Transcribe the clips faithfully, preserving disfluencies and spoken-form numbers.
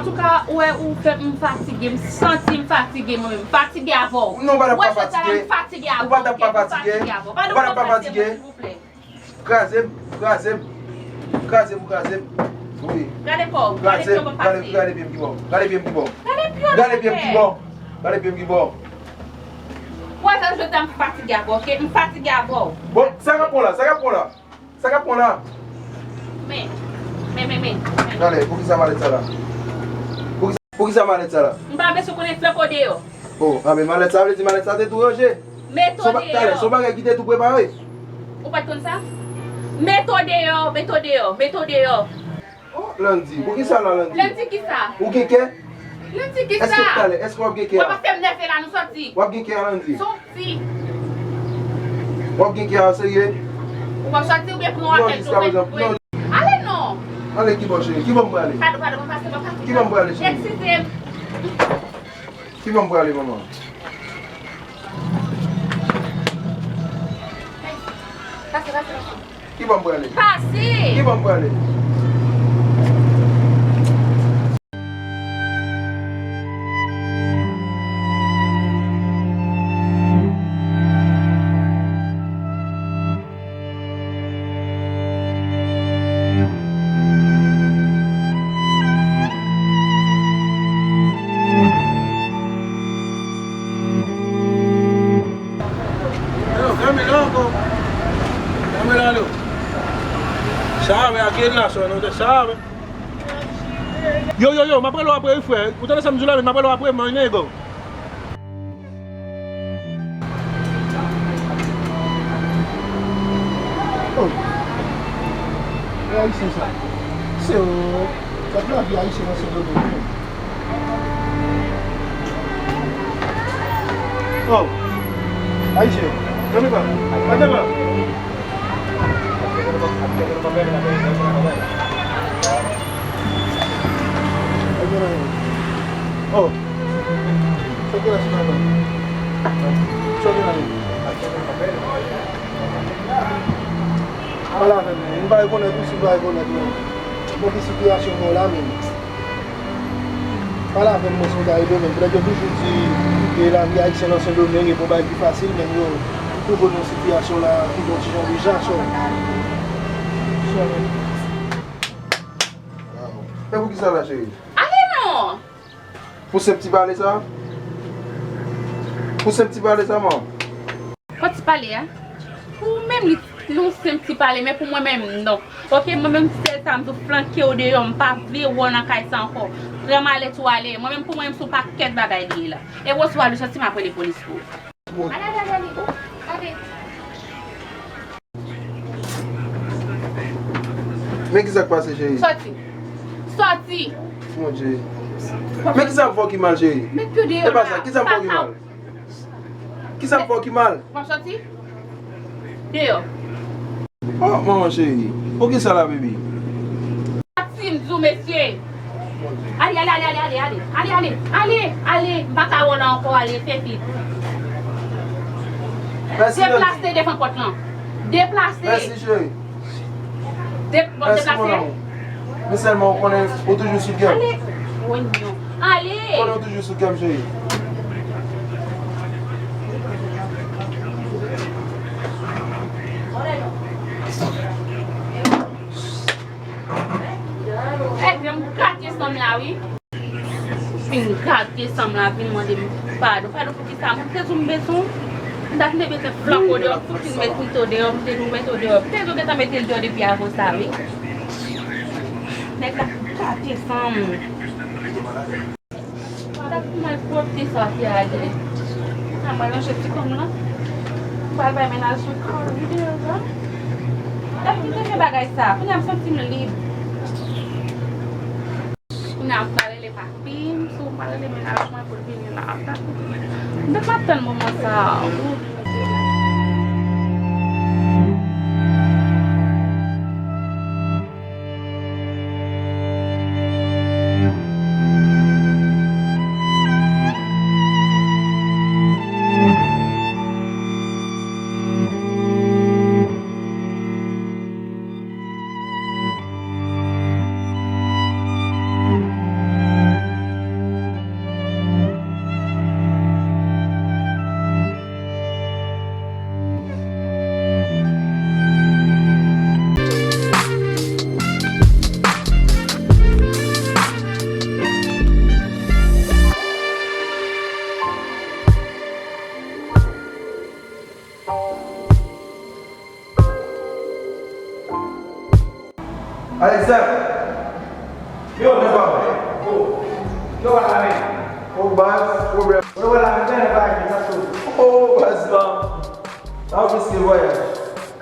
Antouka, ou wè, ou fè m fatige, m santi m fatige mwen menm. M fatige avè w. Non, ou pa t ap pa fatige. Ou pa t ap pa fatige. Ou pa t ap pa fatige. Kraze m, kraze m. Kraze m, kraze m. Wi. Gade kò w, gade pye w pase. Gade pye m ki bò. Gade pye m ki bò. Gade pye m ki bò. Gade pye m ki bò. Wè sa, jodi a m fatige avè w, oke? M fatige avè w. Bon, sa k ap pran la? Sa k ap pran la? Sa k ap pran la? Men, men, men, men, men. Gade, poukisa malèt sa la? Poukisa, poukisa malèt sa la? M pa bezwen konnen flanke w deyò. Oh, a men malèt sa vle di malèt sa te tou ranje? Mete w deyò. Se yon bagay ki te tou prepare? Ou pa t konn sa? Mete w deyò, mete w deyò, mete w deyò. Oh, Landy, poukisa la, Landy? Landy kisa? Ou gen kè? Landy kisa? Èske talè, èske w ap gen kè a? W ap fè m nève la, nou sòti. W ap gen kè a, Landy? Sòti. W ap gen kè a, serye? Ou p ap sòti oubyen pran yon apèl tou. Non, jiskaprezan, non. Ale non. Ale ki bò, cheri? Ki bò m prale? Padon, padon, mwen pase, mwen pase. Ki bò m prale, cheri? Eskize m. Ki bò m prale, manman? Pase, pase, pase. Ki bò m prale? Pase! Ki bò m prale? Yo, kanpe la ankò. Kanpe la, lo. Sa a, men, ak Edna, sò, non, sa a, men. Yo, yo, yo, m ap rele w apre, wi, frè. Ou tande sa m di w la, men m ap rele w apre, man, nego. Oh. E ayisyen sa. Se yo. Sa t lavi ayisyen nan Sendomeng. Oh. Ayisyen. Kanpe pa. Kanpe pa. Oh. Sa gen la sou ladan? Sa gen la menm? Pale avè m, non. M pa rekonèt ou si m pa rekonèt ou. Bon, ki sitiyasyon mwen la menm? Pale avè m, mwen, si w ta ede menm. Poutèt yo toujou di, e, lavi ayisyen nan Sendomeng e pa yon bagay ki fasil, men yo twouve w nan sitiyasyon la, ki gon ti jan de jan, so. So, men. Waw. E poukisa la, cheri? Ale non! Pou senp ti pale sa? Pou senp ti pale sa, man? Pou ti pale a? Pou ou menm, li, li yon senp ti pale, men pou mwen menm, non. Oke, mwen menm, sèl sa, m tou flanke w deyò, m pa vle wè w nan kay sa ankò. Pran malèt ou ale. Mwen menm, pou mwen menm, se yon pakèt bagay li ye la. E wè, si w pa vle sòti, m ap rele polis pou ou. Ale, ale, ale, ale. Oh, gade. Men kisa k pase, cheri? Sòti. Sòti. Mon Dye. Men kisa m fè w ki mal, cheri? Met pye w deyò la. E pa sa, kisa m fè w ki mal? Kisa m fè w ki mal? W ap sòti? Deyò. Oh, manman cheri. Poukisa la, baby? Sòti, m di w, mesye. Ale, ale, ale, ale, ale, ale. Ale, ale, ale, ale. M pa ka wè w la ankò, ale, fè vit. Mèsi, Landy. Deplase devan pòt lan. Deplase. Mèsi, cheri. De-, bon, deplase. Mèsi, mon amour. Men sèlman ou konnen ou toujou sou kè m. Ale. Wonyon. Ale. Ou konnen ou toujou sou kè m, cheri. Èk, jan m gate sanm la, wi. Fin gate sanm la, vin mande m padon. Padon pou kisa? Mwen te di w m bezwen w. M ta fin te mete flank ou deyò, m tou fin met mete w deyò, m te di w mete w deyò. M te di w gentan mete l deyò depi avan sa, wi. Nèg la gate sanm. Sa ki malpwòpte sa ki ale. Sa mwen ranje ti kòm lan. Mwen pral bay mennaj mwen kòl videyo sa. Dapre m te fè bagay sa, kounye a m santi m lib. Kounye a m pral rele papi m, si w pral rele mennaj mwen pou l vini la. M te pa tann moman sa. Yo, men pa mwen. Yo, yo, pa la men. O baz, pwoblèm. Yo, pa la men, men pa la men, sa tou. O baz la. Sa plis ke vwayaj.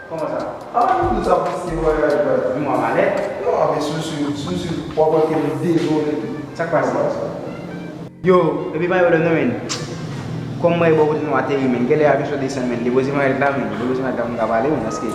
Kòman sa? A, nou sa plis ke vwayaj, baz. Di mwen malè. Non, men sou, sou, sou, sou, w ap antre m dezole tou. Sa k pase? Yo, epi pa yo lè non, men. Kòm mwen e bò kote nou ateri, men. Genlè avyon sot desann, men. Li poze malèt la, men. Li poze malèt la pou m ka pale, men. Paske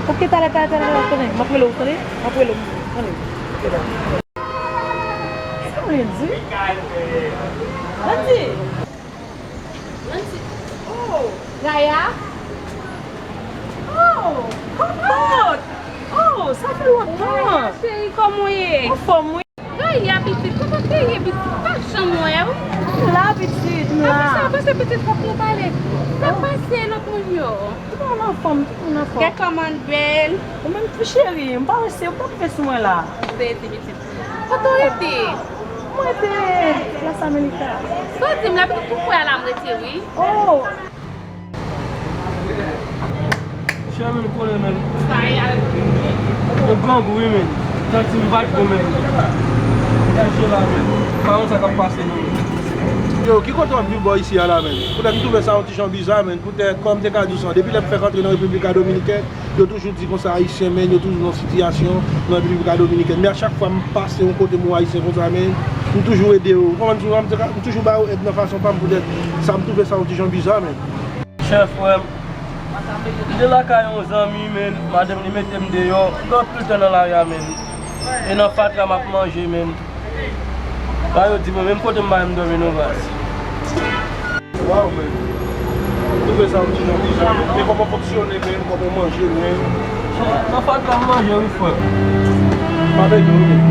Ok, talè, talè, talè, talè, tande, m ap rele w, tande, m ap rele w, tande. Ok, talè. Sa Randy? Randy! Randy! Oh! Gaya? Oh! Kòman? Oh, sa fè lontan! Gaya, cheri, kòman w ye? Anfòm, wi. Gaya, pitit, kòman w te ye, pitit? Pa janm wè w. M la, pitit, m la. Apre sa, apre sa, pitit, fòk nou pale. Sa pase, lòt moun yo? Tout moun anfòm, tout moun anfòm. Gad kòman l bèl. Ou menm tou, cheri, m pa wè se ou k ap fè sou mwen la. Sezi, pitit. Kote w rete? Mwen rete Las Américas. Sa w di m la, pitit, pou kwè a la m rete, wi. Oh! Chè, men, kole, men. Yo grangou, wi, men. Tanti m pa t bon, men. Kouche la, men. Pa konn sa k ap pase, non. Yo, ki kote w ap viv bò isi a la, men? Poutèt m twouve sa yon ti jan biza, men. Poutèt, kòm m te ka di w sa, depi lè m fèk antre nan Repiblik Dominikèn, yo toujou di konsa, Ayisyen, men, yo toujou nan sitiyasyon nan Repiblik Dominikèn. Men a chak fwa m pase yon kote, m wè Ayisyen konsa, men, m toujou ede yo. Ou konprann, m toujou, m toujou ba yo èd nan fason pa m, poutèt sa m twouve sa yon ti jan biza, men. Chè, frè m, m te lakay yon zanmi, men, madanm li mete m deyò, m dòmi tout tan nan lari a, men. E nan fatra m ap manje, men. Ba yo di mwen, menm kote m bay m dòmi non, baz. Waw, men. M twouve sa yon ti jan biza, men. Men kòman w fonksyone, men, kòman w manje, men. Nan fatra m manje, wi, frè. Pa pèdi, wi, men.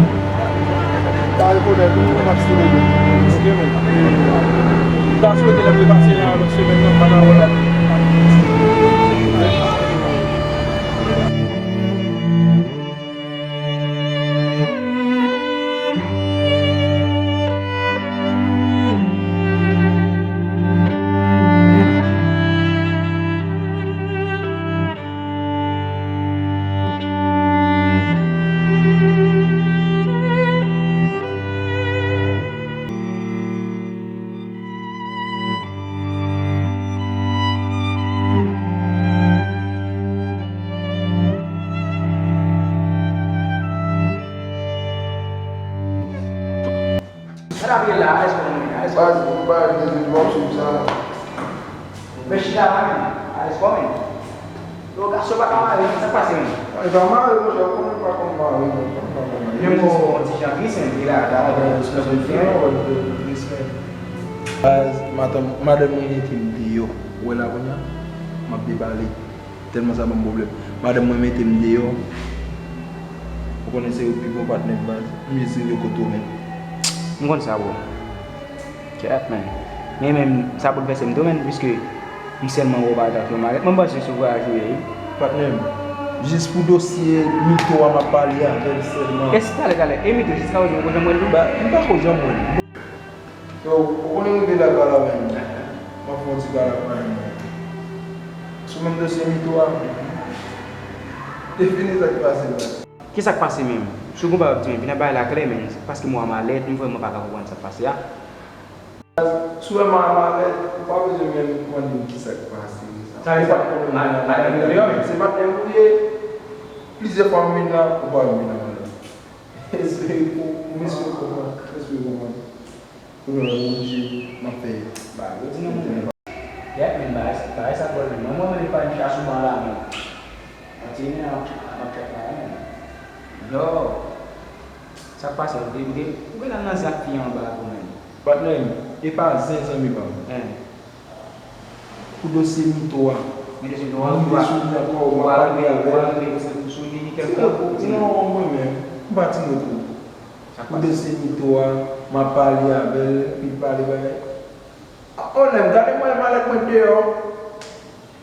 Pa rekonèt ou, m ap siye, men. Ok, men. M ta swete lè m repase la, lòt semèn nan, m pa nan wè la. Sa t ap ye la, alèz kòman w ye la, alèz kòman? Baz, ou pa al de zil, w ap swiv sa. Men chita la, men, alèz kòman? Yo, gason pa ka mare, men sa k pase, men? E pa mare, monchè, ou konnen m pa konn mare, non, m pa konn mare. Men mwen, yon ti jan tris, men, li la, la, la, la, la, la, la, tris, men. Baz, madanm, madanm mwen mete m deyò. Ou wè la kounye a? M ap depale. Tèlman sa ban m pwoblèm. Madanm mwen mete m deyò. Ou konnen se ou ki pi bon patnè m, baz. M jis rive kote w, men. M konn sa, bro. Kèt, men. Men, men, sa boulvèse m tou, men, piske m sèlman wè w pa t ap fè malèt. Mwen panse se vwayaj ou ye, wi. Patnè m, jis pou dosye Mito a m ap pale avè l sèlman. Èske talè, talè, e Mito, jiska jodi a, ou poko janm wè l tou? Ba, m poko janm wè l. Yo, ou konnen rive la, ba la menm. M ap fè yon ti pale ak manman m. Sou menm dosye Mito a, defini sa k pase la. Kisa k pase menm? Si w gon bagay w ap di, men vin ak bagay la klè, men, paske mwen malèt, m vrèman pa ka konprann sa k pase a. Si w wè m malèt, ou pa bezwen menm mande m kisa k pase. Sa vle di, madanm ou deyò menm? Se patnè m ou ye. Plizyè fwa m vin la, ou pa vin nan malèt. Espere pou, mesye, konprann. Espere konprann. Ou wè, Bondye, m ap fè bagay. Ou di non, mwen. Yèt, men, bagay, bagay sa dwòl, men. Mwen, mwen, mwen, pa yon chach ou ban la, men. Yon ti men, an, an, an, an, an, an. Yo. Sa k pase? Ou te, ou te, ou gentan nan zen ak fi a anba a tou menm. Patnè m, e pa zen, zanmi pa m. Pou dosye Mito a. Men dosye Mito a, m rive sou li ankò, m ap pale avè l. Ti mot, non, mwen menm, m pa ti mot tou. Pou dosye Mito a, m ap pale avè l, epi l pale bagay. O, nèg, gade mwen, malèt mwen deyò.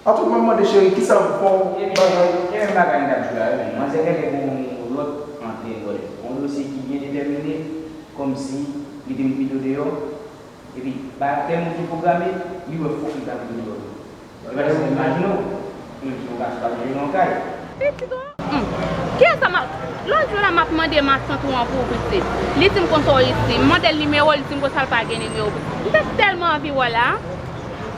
Antouka, m ap mande cheri, kisa m fè w bagay? E menm bagay n t ap jwe a, wi, men manzè genlè gen yon lòt antre vòlè. Yon dosye ki byen detèmine, kòmsi li te met Mito deyò. Epi, ba tèm ki pwograme, li wè fòk li ta vin deyò. Li pa t janm imajine w. Menm si yon gason pa vin jwenn nan yon kay. Pitit ou? Hmm. Kiyès sa m ap, lòt jou la m ap mande matant ou an pou ou pitit. Li di m konsa w resi. M mande l nimewo, li di m konsa l pa gen nimewo pitit. M te tèlman anvi wè w la.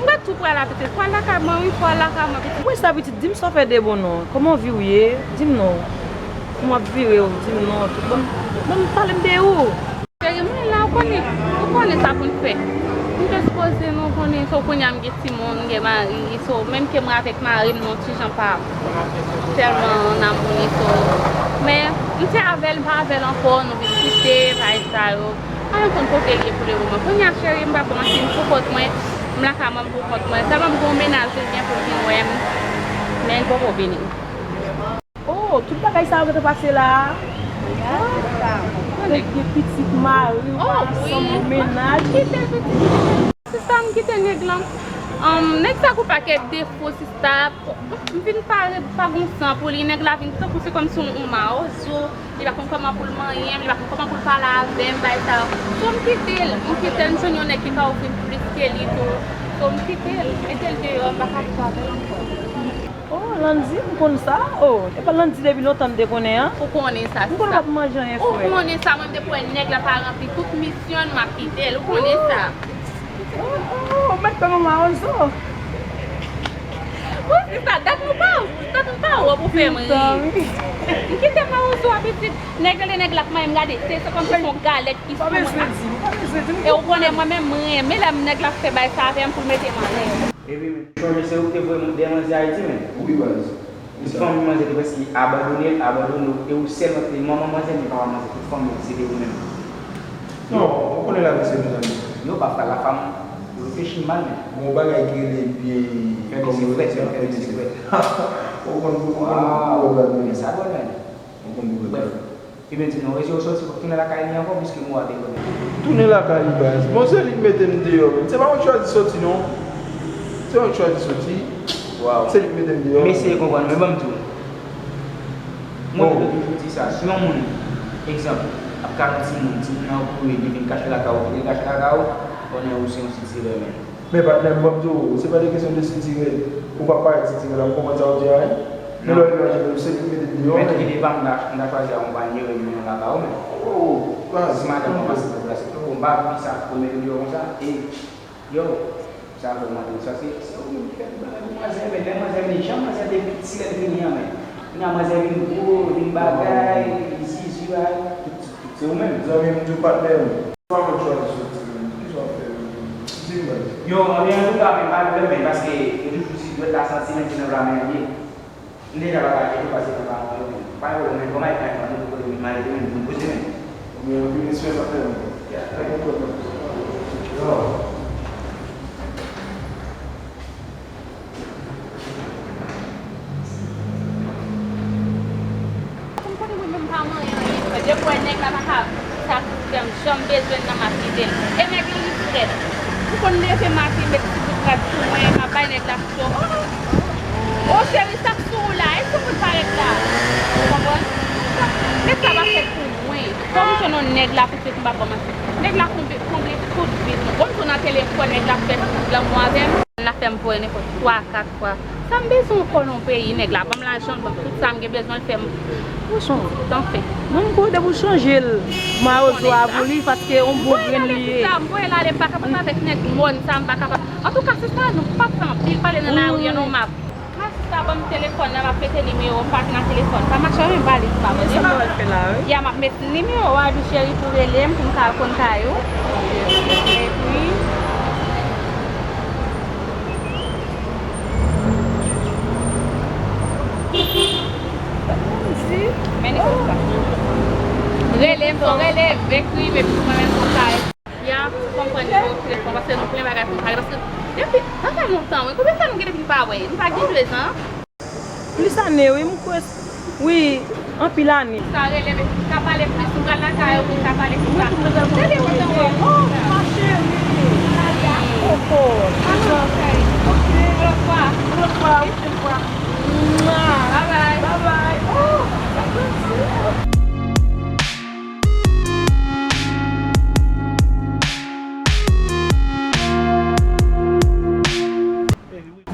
M ret tou pral la pitit. Pral lakay mwen, wi, pral lakay mwen pitit. Mwen sa pitit, di m sa w fè de bon non. Kòman vi w ye? Di m non. Kòman w ap vire w? Di m non. Tout bon, bon, pale m de ou. Cheri, mwen la, ou konnen, ou konnen sa pou n fè. M te sipoze, non, konnen, so kounye a m gen timoun, m gen mari, so menm ke mwen avèk mari m, nou ti jan pa tèlman an amoni, so. Men, m te avè l, m pa avè l ankò, nou vin kite, bagay sa yo. Pa janm konn kote l ye pou le moman. Kounye a, cheri, m pa kòmanse, m pou kont mwen, m lakay mwen, m pou kont mwen. Sèlman m gen yon mennaj, li gen pou l vin wè m, men l poko vini. Oh, tout bagay sa yo gentan pase la a? Nèg gen pitit, mari, ou pa ansanm, ou mennaj. Kite pitit. Sista, m kite nèg lan. Anm, nèg sa gon pakèt defo, sista. M vin pa, pa gon san pou li. Nèg la vin tankou se kòmsi yon, yon mawozo. Li pa konn kòman pou l manyen m, li pa konn kòman pou l pale avè m, bagay sa yo. So, m kite l. M kite l, m jwenn yon nèg ki ka ofri m plis ke li tou. So, m kite l, mete l deyò, m pa ka viv avè l ankò. Oh, Landy, m konn sa. Oh, e pa Landy depi lontan m te konnen an. Ou konnen sa, sista. M konnen w ap manje anyen frèt. Ou konnen sa, mwen m depi wè nèg la pa ranpli tout misyon l, m ap kite l. Ou konnen sa. Oh, oh, oh, mèt fè manman Ozo. Wi, sista, dat nou pa, dat nou pa wè pou fè m ri. M kite manman Ozo a pitit. Nèg la, nèg la k manyen m gade. Se, se kòmsi se yon galèt ki sou mwen. Pa bezwen di, pa bezwen di. E ou konnen mwen menm, mwen renmen lè nèg la fè bagay sa avè m pou l mete m anlè. Epi, men, chonje se ou ki te voye de manzè Ayiti, men. Wi, baz. Tout fanmi manzè te prèske abandone l, abandone w, e ou sèl rete manman manzè, men papa manzè, tout fanmi se te ou menm. Non, ou konnen lavi se mezanmi. Yo pa fè la fam, yo reflechi mal, men. Gon bagay ki rele byen. Fè de sekrè, fè de sekrè. Ou konn, ou konn, ou konn bagay. Men sa bon, men. Ou konn bagay. Brèf. Ebyen, di m non, Rezi, ou sòti, w ap tounen lakay li ankò, piske mwa te konnen. Tounen lakay li, baz. Bon, se li k mete m deyò, menm. Se pa mwen k chwazi soti, non. Se pa mwen k chwazi soti. Waw. Se li k mete m deyò. M eseye konprann, men ban m di w. Mwen, mwen toujou di sa. Si yon moun, egzanp, ap kale yon timoun, timoun nan ap kouri, li vin kache lakay ou, kite l kache lakay ou, konnen ou se yon sitirè, men. Men patnè m, ban m di w, se pa de kesyon de sitirè. Ou pa parèt sitirè la, ou konprann sa w di a, wi? Men lè w imajine w, se li k mete m deyò, men. Men tout ki devan m, m ta, m ta chwazi akonpanye w, men yon lakay ou, men. Oh, baz. Si madanm ou pase pou plase, tankou m pa vin sa pou mete m deyò konsa, e, yo, sa vrèman tris, paske se ou menm ki fè tout bagay pou manzè, men lè manzè vini, jan manzè te piti lè l vini an, men. Kounye a manzè vin gwo, vin bagay, li zizi, bagay, tout, tout, tout, se ou menm. Zanmi m, di w patnè m. Pa mwen chwazi soti, men. Kisa w ap fè menm? Di m, baz. Yo, anben, antouka, men pa pwoblèm, men, paske yo toujou di dwèt la santi, men se nan vla men l ye. M deja pa ka achte tou, paske nan vla mwen yo, men. Pa gen pwoblèm, men, kòman e ka fè nou kote m ale tou, men, pou m poze, men. Oubyen anpil respè, patnè m. Ya, trè kontan. Yo. Ou konnen mwen menm pa manyen anyen frè. Depi w wè nèg la pa ka sa ki fè m janm bezwen l nan m ap kite l. E nèg li frèt. M konn leve maten met ti bout rad sou mwen, m ap bay nèg la cho. Oh, oh, oh, cheri, sa k sou ou la? E sou moun parèt la? Ou konprann? Nèg sa pa fèt pou mwen. Fò m jwenn yon nèg la pou se pou m pa kòmanse. Nèg la konble, konble tout vid mwen. Bon, m tou nan telefòn, nèg la fè tout lanmou avè m. L ap fè m voye nenpòt twa, kat fwa. Sa m bezwen ankò nan yon peyi, nèg la ban m lajan, l ban m tout sa m gen bezwen, l fè m. Franchman, anfen. Mwen, m kwè depi w chanje l, mawozo a pou li, paske yon bon grenn li ye. M voye l ale, m pa kapab avèk nèg mòn sa, m pa kapab. Antouka, sista, nou p ap fè anpil pale nan lari a, non, m ap. Masista, ban m telefòn nan, m ap mete nimewo m, pa gen nan telefòn. Pa mache, men ba li, pa ban m. Ya, m ap met nimewo a, epi cheri, pou rele m, pou m ka konn kay ou. Epi, men li konn sa. Rele m, non, rele m, ekri m, epi mwen menm konsa. Ya, m konprann nimewo telefòn, paske nou plen bagay pou m pale, paske depi, sa fè lontan, wi. Konbyen tan nou gen depi n pa wè? Nou pa gen de zan? Plis ane, wi, m kwè, wi, anpil ane. Sa rele m, epi m ka pale plis, m pral lakay ou pou m ka pale plis. Mwen tou, mwen tou. Tande mwen, tande mwen. Oh, ma chérie. Koko. Ok. Lòt fwa. Lòt fwa, wi. Bye bye. Bye bye. Oh,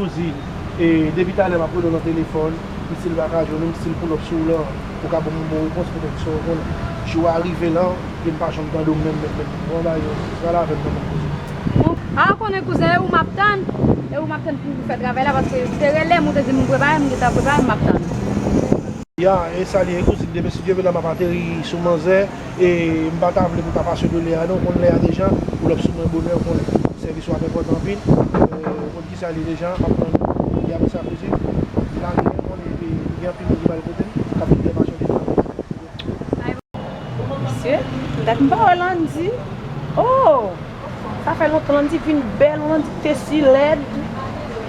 kouzin, e, depi talè m ap rele w nan telefòn, m still pa ka jwenn ou, m still pull up sou ou la. Ou ka ban m yon bon repons, petèt sa w konnen. Jou a rive la, e m pa janm tande w menm, menm, menm. Bon, ba yo, pral avè m nan, mon kouzin. Bon, a konnen kouzen, e ou m ap tann. E ou m ap tann pou ou fè travay la, paske ou te rele m, ou te di m ou prepare, m gentan prepare, m ap tann. Ya, e sa li ye, kouzin, demen si Dye vle la m ap ateri sou manzè, e m pa ta vle pou ta pase de lè a non, ou konn lè a deja, pull up sou mwen bonè, ou konnen sèvis ou ap enpòtan anpil. E, ou konn kisa li ye deja, m ap tann ou. E apre sa, kouzin, la gen, ou konnen, e, gen anpil moun ki pral kote m, k ap vin fè pasyon de travay. Mesye, dat m pa wè Landy. Oh! Sa fè lontan Landy vin bèl, Landy te si lèd.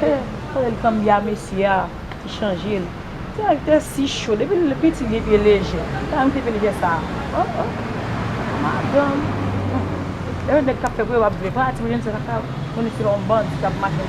He, fòk li kanbya mesye a, li chanje l. Te, te si cho, depi l piti li te pye lejè. Sa m te pye lejè sa. Oh, oh. Madanm. Lè yon nèg k ap fè kouye w ap vle pati, men se sa k ap konnen se yon bandi k ap mache.